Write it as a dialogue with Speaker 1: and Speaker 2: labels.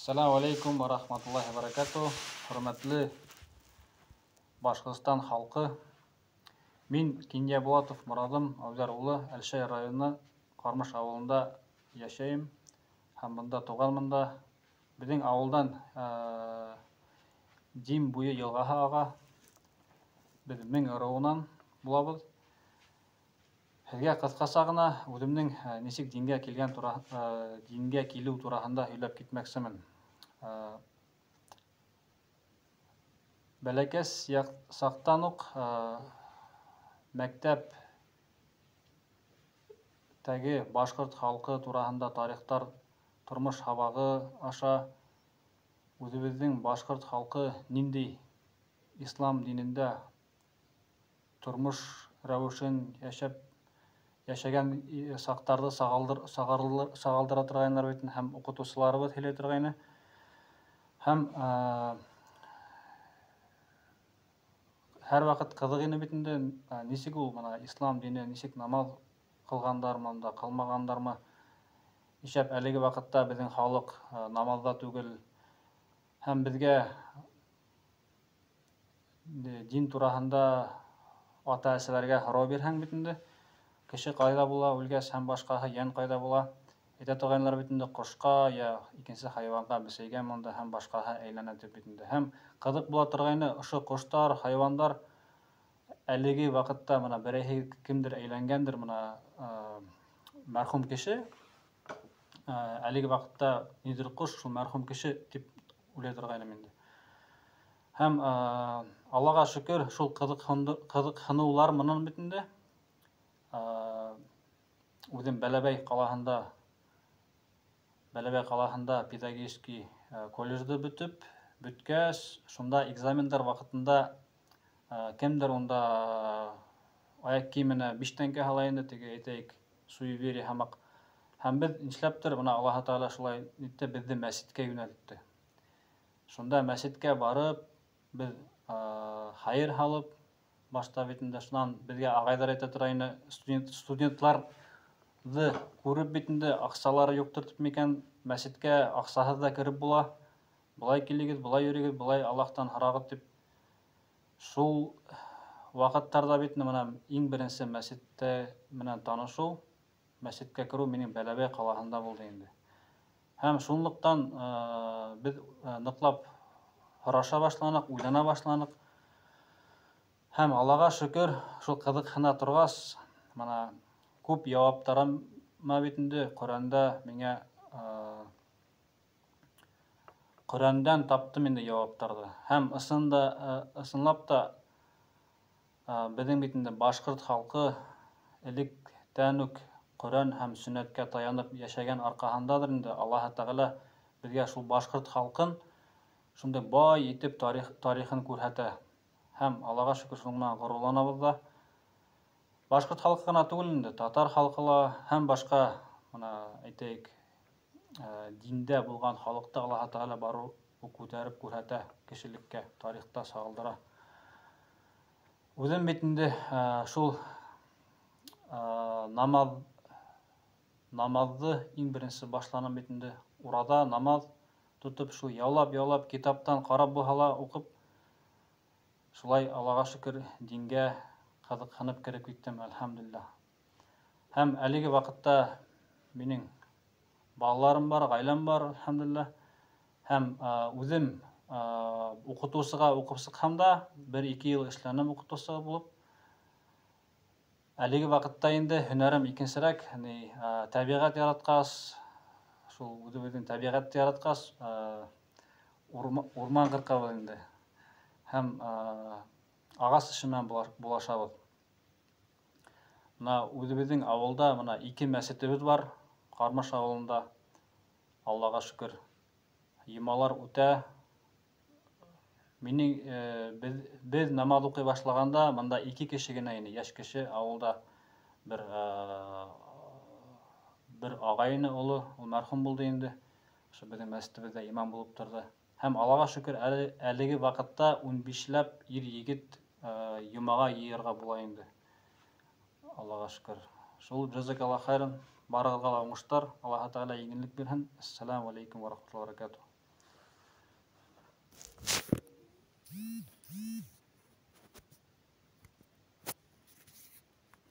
Speaker 1: Ассаламу алейкум ва рахматуллахи ва баракату. Хөрмәтле Башкортстан халкы. Мин Киньябулатов Морадым Әүзәр улы, Әлшәй районы Кармыш авылында яшәйем һәм монда туганмын да. Безнең авылдан Дим буе елгаһы ага. Без Мең ыруынан булабыз. Һеҙгә ҡыҫҡаса ғына үҙемдең нисек дингә килгән тура, дингә килеү тураһында һөйләп китмәксемен. Бәләкәс саҡтан уҡ мәктәптәге башҡорт халҡы тураһында тарихтар, тормош һабағы аша үҙебеҙҙең башҡорт халҡы ниндәй ислам динендә тормош рәүешен йәшәп йәшәгән саҡтарҙы сағалдыра торғайнылар бит һәм уҡытыусыларыбыҙ һөйләй торғайны. Һәм һәр ваҡыт ҡыҙыҡ ине бит инде, нисек ул бына ислам дине, нисек намаҙ ҡылғандармы унда, ҡылмағандармы? Нишләп әлеге ваҡытта беҙҙең халыҡ намаҙҙа түгел? Һәм беҙгә дин тураһында ата-әсәләргә һорау бирһәң бит инде, кеше ҡайҙа була үлгәс һәм башҡаһы, йән ҡайҙа була? Әйтә торғайнылар бит инде, ҡошҡа йә икенсе хайуанға, бесәйгә монда һәм башҡаһы әйләнә тип бит инде. Һәм ҡыҙыҡ була торғайны, ошо ҡоштар, хайуандар әлеге ваҡытта бына берәйһе кемдер әйләнгәндер, бына мәрхүм кеше, әлеге ваҡытта ниҙер ҡош, шул мәрхүм кеше тип уйлай торғайным инде. Һәм Аллаға шөкөр, шул ҡыҙыҡһыныулар менән бит инде үҙем Бәләбәй ҡалаһында педагогический колледжды бөтөп, бөткәс, шунда экзамендар ваҡытында кемдер унда аяҡ кейеменә 5 тәңкә һала инде, теге, әйтәйек, суеверие һымаҡ. Һәм беҙ нишләптер бына Аллаһы Тәғәлә шулай итте, беҙҙе мәсеткә йүнәлтте. Шунда мәсеткә барып, беҙ хәйер һалып, башта бит инде, шунан беҙгә ағайҙар әйтә тора ине, студентларҙы күреп бит инде, аҡсалары юҡтыр тип микән, мәсеткә аҡсаһыҙ ҙа кереп була. Былай килегеҙ, былай йөрөгөҙ, былай Аллаһтан һорағыҙ тип. Шул ваҡыттарҙа бит бына иң беренсе мәсеттә менән танышыу, мәсеткә кереү минең Бәләбәй ҡалаһында булды инде. Һәм шунлыҡтан беҙ ныҡлап һораша башланыҡ, уйлана башланыҡ. Һәм Аллаға шөкөр, шул ҡыҙыҡһына торғас, бына күп яуаптарыма бит инде Ҡөрьәндә миңә Ҡөрьәндән таптым инде яуаптарҙы. Һәм ысын да, ысынлап та беҙҙең бит инде башҡорт халҡы электән үк Ҡөрьән һәм сөннәткә таянып йәшәгән арҡаһындалыр инде Аллаһы Тәғәлә беҙгә шул башҡорт халҡын шундай бай итеп тарихын күрһәтә. Һәм Аллаға шөкөр, шуның менән ғорурланабыҙ ҙа. Башҡорт халҡы ғына түгел инде, татар халҡы ла һәм башҡа, бына әйтәйек, диндә булған халыҡты Аллаһы Тәғәлә барыу күтәреп күрһәтә кешелеккә, тарихта сағылдыра. Үҙем бит инде шул намаҙҙы иң беренсе башланым бит инде. Ураҙа, намаҙ тотоп, шул яулап-яулап китаптан ҡарап булһа ла уҡып, шулай Аллаға шөкөр, дингә ҡыҙыҡһынып кереп киттем, әлхәмдүлилләһ. Һәм әлеге ваҡытта минең балаларым бар, ғаиләм бар, әлхәмдүлилләһ. Һәм үҙем уҡытыусыға уҡып сыҡһам да, 1-2 йыл эшләнем уҡытыусы булып. Әлеге ваҡытта инде һөнәрем икенсерәк, ни, тәбиғәт яратҡас, шул үҙебеҙҙең тәбиғәтте яратҡас, урман ҡырҡабыҙ инде. Һәм ағас эше менән булашабыҙ. Бына үҙебеҙҙең ауылда бына ике мәсетебеҙ бар, Ҡармыш ауылында. Аллаға шөкөр. Йомалар үтә. Минең беҙ намаҙ уҡый башлағанда бында ике кеше генә ине, йәш кеше ауылда бер ағай ине оло, ул мәрхүм булды инде. Ошо беҙҙең мәсетебеҙҙә имам булып торҙо. Һәм Аллаға шөкөр, әле әлеге ваҡытта 15ләп ир егет йомаға йыйырға була инде. Аллаға шөкөр. Шул, джазакалла хайран. Барығыҙға ла уңыштар. Аллаһы Тәғәлә еңеллек бирһен. Ассаламу алейкум ва рахматуллахи ва баракатуһ.